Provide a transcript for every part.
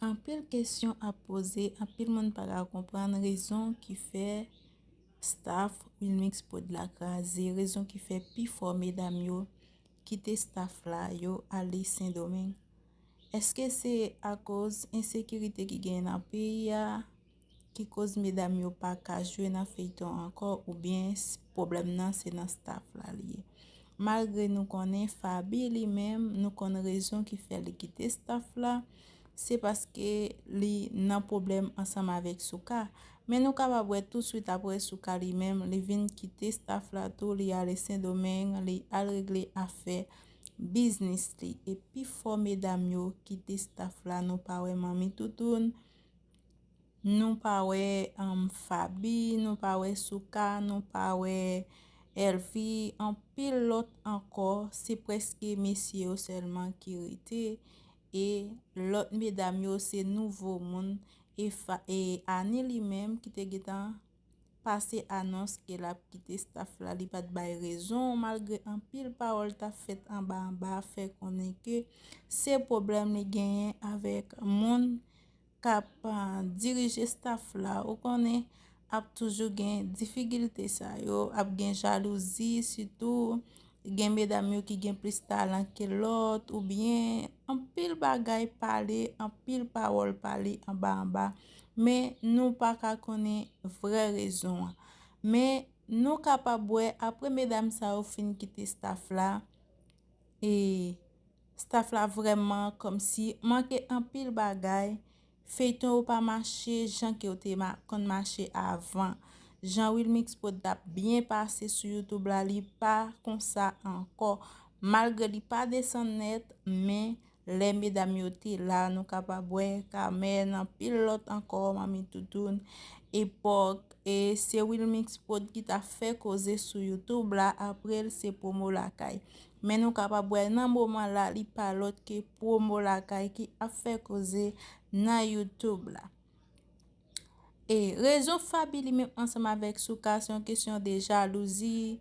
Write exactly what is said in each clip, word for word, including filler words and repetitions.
Anpil kesyon ap poze, anpil moun pa ka konprann rezon ki fè staff Wilmix Prod la kraze, rezon ki fè pifò medam yo kite staff la, yo ale Sendomeng. Èske se akoz ensekirite ki genyen nan peyi a ki koz medam yo pa ka jwe nan feyton ankò, oubyen s- pwoblèm nan se nan staff la li ye? Malgre nou konnen Faby li menm, nou konn rezon ki fè li kite staff la, se paske li nan pwoblèm ansanm avèk Souka. Men nou kapab wè touswit apre Souka li menm, li vin kite staff la tou, li ale Sendomeng, li al regle afè biznis li. E pifò medam yo kite staff la, nou pa wè Manmi Toutoun, nou pa wè um, Faby, nou pa wè Souka, nou pa wè Elvie, anpil lòt ankò, se prèske mesye yo sèlman ki rete. E lòt medam yo se nouvo moun. E, fa, e Annie li menm ki te gentan pase anons ke l ap kite staff la, li pa t bay rezon, malgre anpil pawòl t ap fèt anba anba, fè konnen ke se pwoblèm li genyen avèk moun k ap ah, dirije staff la. Ou konnen, ap toujou gen difikilte sa yo, ap gen jalouzi, sitou gen medam yo ki gen plis talan ke lòt, oubyen anpil bagay pale, anpil pawòl pale anba anba. Men nou pa ka konnen vrè rezon an. Men nou kapab wè, apre medam sa yo fin kite staff la, e staff la vrèman kòmsi manke anpil bagay. Feyton yo pa mache jan ke yo te ma- konn mache avan. Jan Wilmix Prod t ap byen pase sou YouTube la, li pa konsa ankò. Malgre li pa desann nèt, men lè medam yo te la, nou kapab wè Carmen, anpil lòt ankò, Manmi Toutoun, Epòk, e se Wilmix Prod ki t ap fè koze sou YouTube la, apre l se Pwomo Lakay. Men nou kapab wè nan moman la, li pa lòt ke Pwomo Lakay ki ap fè koze nan YouTube la. E rezon Faby li menm ansanm avèk Souka se yon kesyon de jalouzi,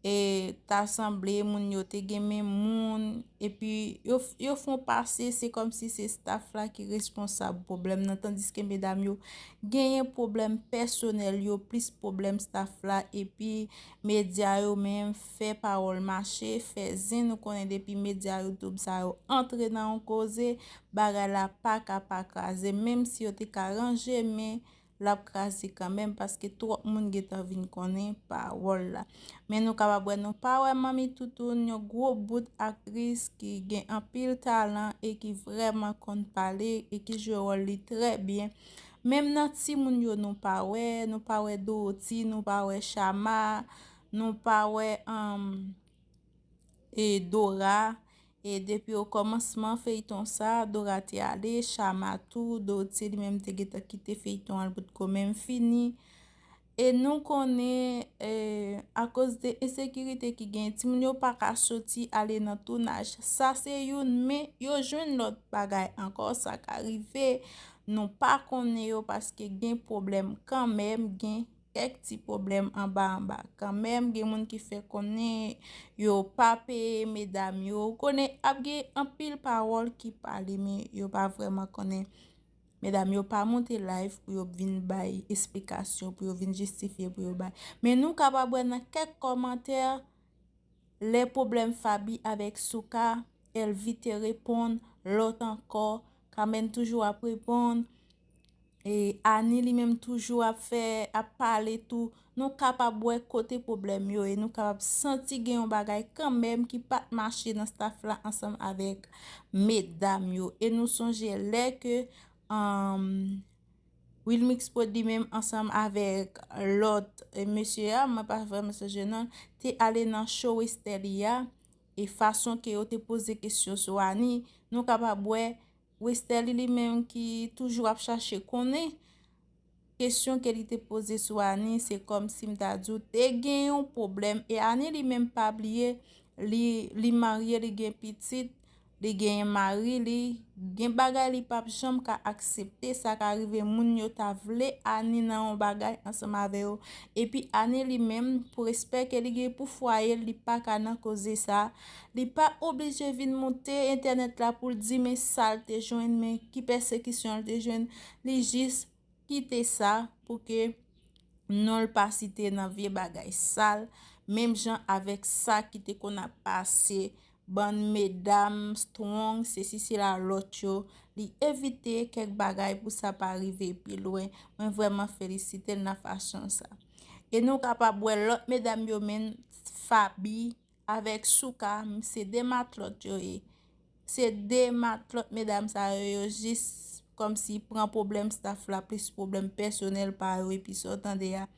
e ta sanble moun yo te gen menm moun, epi yo, yo fè yon pase, se kòmsi se staff la ki responsab pwoblèm nan, tandiske medam yo genyen pwoblèm pèsonèl yo, plis pwoblèm staff la, epi medya yo menm fè pawòl mache, fè zen. Nou konnen depi medya YouTube sa yo antre nan yon koze, bagay la pa ka pa kraze, menm si yo te ka ranje, men l ap kraze kanmenm, paske twòp moun gentan vin konnen pawòl la. Men nou kapab wè, nou pa wè Manmi Toutoun, yon gwo bout aktris ki gen anpil talan e ki vrèman konn pale e ki jwe wòl li trè byen. Menm nan timoun yo, nou pa wè, nou pa wè Dorothy, nou pa wè Shama, nou pa wè um, e Dora. E depi okòmansman feyton sa, Dora te ale, Shama tou, Dorothy li menm te gentan kite feyton an, l potko menm fini. E nou konnen, e, akoz de ensekirite ki gen, timoun yo pa ka soti ale nan tounaj. Sa se youn, men yo jwenn lòt bagay ankò, sa ka rive. Nou pa konnen yo, paske gen pwoblèm kanmenm, gen kèk ti pwoblèm anba anba. Kanmenm, gen moun ki fè konnen yo pa peye medam yo. Ou konnen, ap gen anpil pawòl ki pale, men yo pa vrèman konnen. Medam yo pa monte live pou yo vin bay esplikasyon, pou yo vin jistifye, pou yo bay. Men nou kapab wè nan kèk kòmantè, lè pwoblèm Faby avèk Souka, Elvie te reponn, lòt ankò, Carmen toujou ap reponn, e Annie li menm toujou ap fè, ap pale tou. Nou kapab wè kote pwoblèm yo ye, nou kapab santi gen yon bagay kanmenm ki pa t mache nan staff la ansanm avèk medam yo. E nou sonje lè ke, um, Wilmix Prod li menm ansanm avèk lòt, e, mesye a, mwen pa vrèman sonje non, te ale nan show Westerlie a, e fason ke yo te poze kesyon sou Annie, nou kapab wè Westerlie li menm ki toujou ap chache konnen, kesyon ke li te poze sou Annie, se kòmsi m ta di w te gen yon pwoblèm. E Annie li menm pa bliye, li, li marye, li gen pitit, li genyen mari li, gen bagay li p ap janm ka aksepte, sa ka rive moun yo ta vle Ani nan yon bagay ansanm avè yo, epi Ani li menm, pou respè ke li gen pou fwaye l, li pa ka nan koze sa, li pa oblije vin monte entènèt la pou l di men sa l te jwenn, men ki pèsekisyon l te jwenn, li jis kite sa pou ke non l pa site nan vye bagay sal, menm jan avèk sa ki te konn ap pase, bann medam strong, sesi sela lòt yo, li evite kèk bagay pou sa pa rive pi lwen. Mwen vrèman felisite l nan fason sa. E nou kapab wè lòt medam yo menm, Faby, avèk Souka, m, se de matlòt yo ye. Se de matlòt medam sa yo, yo jis kòmsi pran pwoblèm staff la, plis pwoblèm pèsonèl pa yo, epi sa w tande a,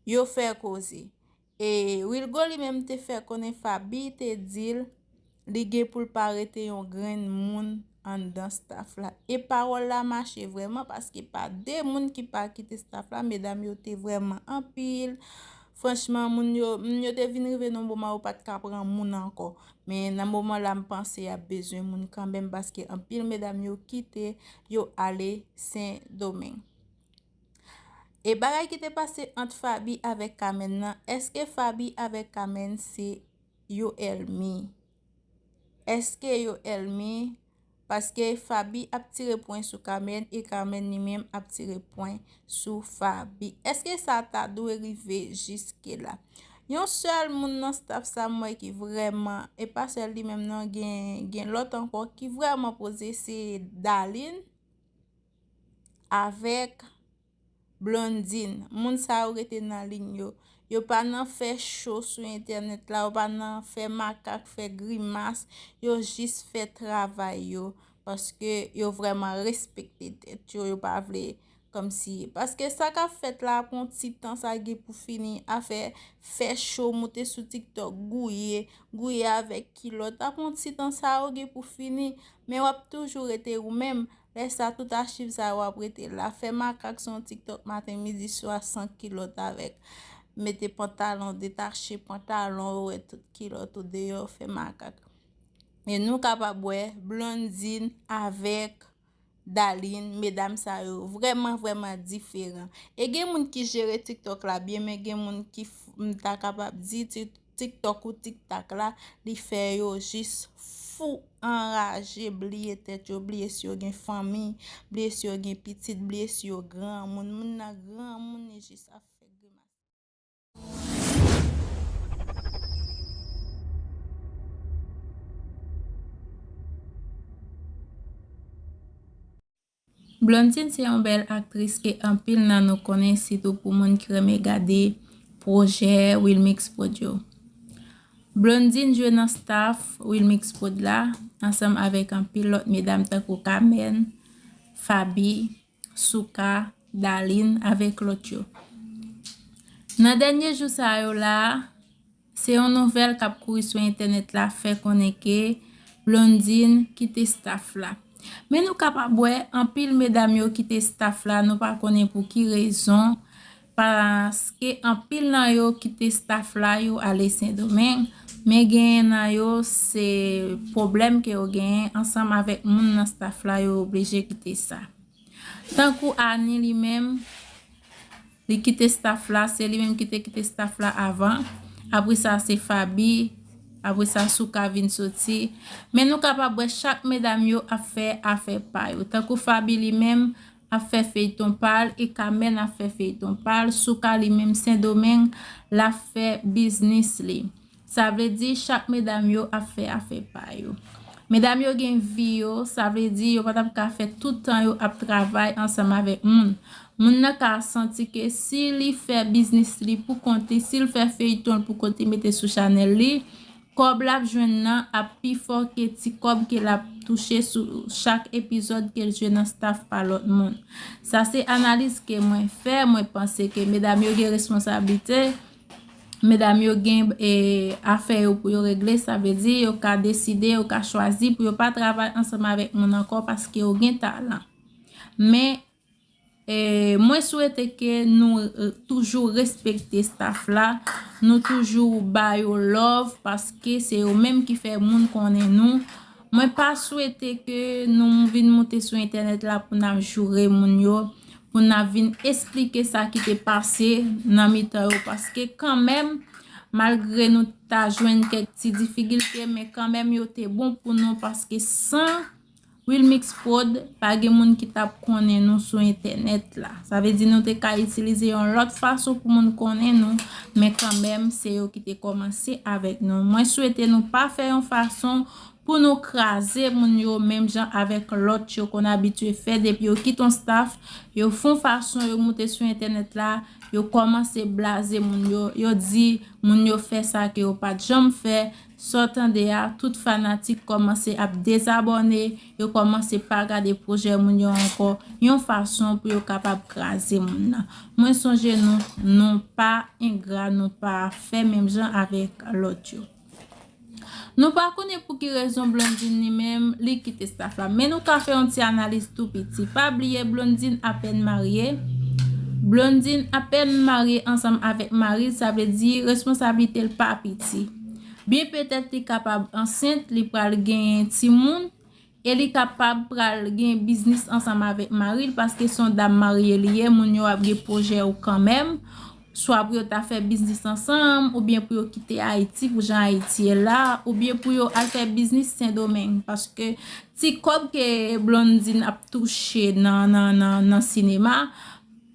yo fè koze. E Wilgo li menm te fè konnen Faby te di l, li gen pou l pa rete yon grenn moun anndan staff la. E pawòl la mache vrèman, paske pa de moun ki pa kite staff la, medam yo te vrèman anpil. Franchman, moun yo, moun yo te vin rive nan moman yo pa t ka pran moun ankò. Men nan moman la, m panse y ap bezwen moun kanmenm, paske anpil medam yo kite, yo ale Sendomeng. E bagay ki te pase ant Faby avèk Kamèn nan, èske Faby avèk Kamèn se yo èlmi? Èske yo èlmi? Paske Faby ap tire pwen sou Kamèn e Kamèn li menm ap tire pwen sou Faby. Èske sa ta dwe rive jiske la? Yon sèl moun nan staff sa m wè ki vrèman, e pa sèl li menm non, gen, gen lòt ankò ki vrèman poze, se Darline avèk Blondine. Moun sa yo rete nan liy yo. Yo pa nan fè cho sou entènèt la, yo pa nan fè makak, fè grimas, yo jis fè travay yo, paske yo vrèman respekte tèt yo, yo pa vle kòmsi, paske sa k ap fèt la ap yon ti tan, sa gen pou fini, afè fè cho, moute sou TikTok, gouye, gouye avèk kilòt, ap yon ti tan sa yo gen pou fini, men w ap toujou rete ou menm. Lè sa, tout achiv sa yo ap rete la. Fè makak sou yon TikTok maten, midi, swa, san kilòt avèk. Mete pantalon, detache pantalon, ou wè tout kilòt ou deyò, fè makak. E nou kapab wè Blondine avèk Darline, medam sa yo vrèman, vrèman diferan. E gen moun ki jere TikTok la byen, men gen moun ki, f- m ta kapab di, Tik- TikTok ou TikTok la, li fè yo jis fou, anraje, bliye tèt yo, bliye si yo gen fanmi, bliye si yo gen pitit, bliye si yo granmoun. Moun nan granmoun, li jis ap fè grimas. Blondine se yon bèl aktris ke anpil nan nou konnen, sitou pou moun ki renmen gade pwojè Wilmix Prod yo. Blondine jwe nan staff Wilmix Prod la, ansanm avèk anpil lòt medam tankou Kamèn, Faby, Souka, Darline, avèk lòt yo. Nan dènye jou sa yo la, se yon nouvèl k ap kouri sou entènèt la fè konnen ke Blondine kite staff la. Men nou kapab wè anpil medam yo kite staff la, nou pa konnen pou ki rezon, paske anpil nan yo kite staff la, yo ale Sendomeng, men genyen nan yo se pwoblèm ke yo genyen ansanm avèk moun nan staff la, yo oblije kite sa. Tankou Ani li menm, li kite staff la, se li menm ki te kite staff la avan. Apre sa, se Faby. Apre sa, Souka vin soti. Men nou kapab wè chak medam yo ap fè afè pa yo. Tankou Faby li menm ap fè feyton pa l e Kamèn ap fè feyton pa l. Souka li menm Sendomeng, l ap fè biznis li. Sa vle di chak medam yo ap fè afè pa yo. Medam yo gen vi yo, sa vle di yo pa t ap ka fè tout tan yo ap travay ansanm avèk moun. Moun nan ka santi ke si li fè biznis li pou kont li, si l fè feyton l pou kont li mete sou chanèl li, kòb l ap jwenn nan ap pi fò ke ti kòb ke l ap touche sou chak epizòd ke l jwe nan staff pa lòt moun. Sa se analiz ke mwen fè, mwen panse ke medam yo gen responsablite. Medam yo gen, e, afè yo pou yo regle, sa vle di yo ka deside, yo ka chwazi pou yo pa travay ansanm avèk moun ankò paske yo gen talan. Men, e, mwen swete ke nou, e, toujou respekte staff la, nou toujou ba yo love paske se yo menm ki fè moun konnen nou. Mwen pa swete ke nou vin moute sou entènèt la pou n ap joure moun yo, pou n ap vin esplike sa ki te pase nan mitan yo, paske kanmenm, malgre nou ta jwenn kèk ti difikilte, men kanmenm yo te bon pou nou, paske san Wilmix Prod, pa gen moun ki t ap konnen nou sou entènèt la. Sa vle di nou te ka itilize yon lòt fason pou moun konnen nou, men kanmenm se yo ki te kòmanse avèk nou. Mwen swete nou pa fè yon fason pou nou kraze moun yo menm jan avèk lòt yo konn abitye fè depi yo kite yon staff, yo fon fason yo moute sou entènèt la, yo kòmanse blaze moun yo, yo di moun yo fè sa ke yo pa t janm fè, sa w tande a, tout fanatik kòmanse ap dezabòne, yo kòmanse pa gade pwojè moun yo ankò, yon fason pou yo kapab kraze moun nan. Mwen sonje nou, nou pa engra, nou pa fè menm jan avèk lòt yo. Nou pa konnen pou ki rezon Blondine li menm, li kite staff la. Men nou ka fè yon ti analiz tou piti. Pa bliye Blondine apèn marye. Blondine apèn marye ansanm avèk mari l, sa vle di responsablite l pa piti. Byen petèt li kapab ansent, li pral genyen timoun, e li kapab pral gen biznis ansanm avèk mari l, paske se yon dam marye li ye, moun yo ap gen pwojè yo kanmenm, swa pou yo ta fè biznis ansanm, oubyen pou yo kite Ayiti pou jan Ayiti ye la, oubyen pou yo al fè biznis Sendomeng, paske ti kòb ke Blondine ap touche nan, nan, nan, nan sinema,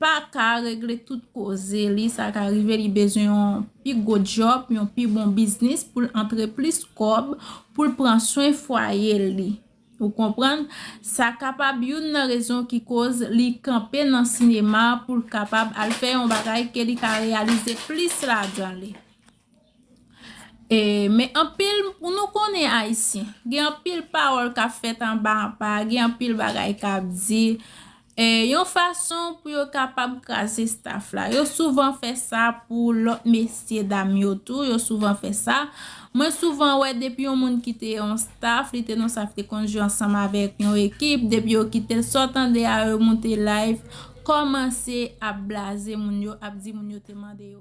pa ka regle tout koze li, sa ka rive li bezwen yon pi gwo djòb, yon pi bon biznis pou l antre plis kòb, pou l pran swen fwaye li. Ou konprann? Sa kapab youn nan rezon ki koz li kanpe nan sinema pou l kapab al fè yon bagay ke li ka reyalize plis ladan li. E, men anpil, pou nou konnen Ayisyen, gen anpil pawòl k ap fèt anba anba, gen anpil bagay k ap di. E, yon fason pou yo kapab kraze staff la. Yo souvan fè sa pou lòt mesye dam yo tou, yo souvan fè sa. Mwen souvan wè depi yon moun kite yon staff, li te nan staff, te konn jwe ansanm avèk yon ekip, depi yo kite l, sa w tande a, yo moute live, kòmanse ap blaze moun yo, ap di moun yo te mande yo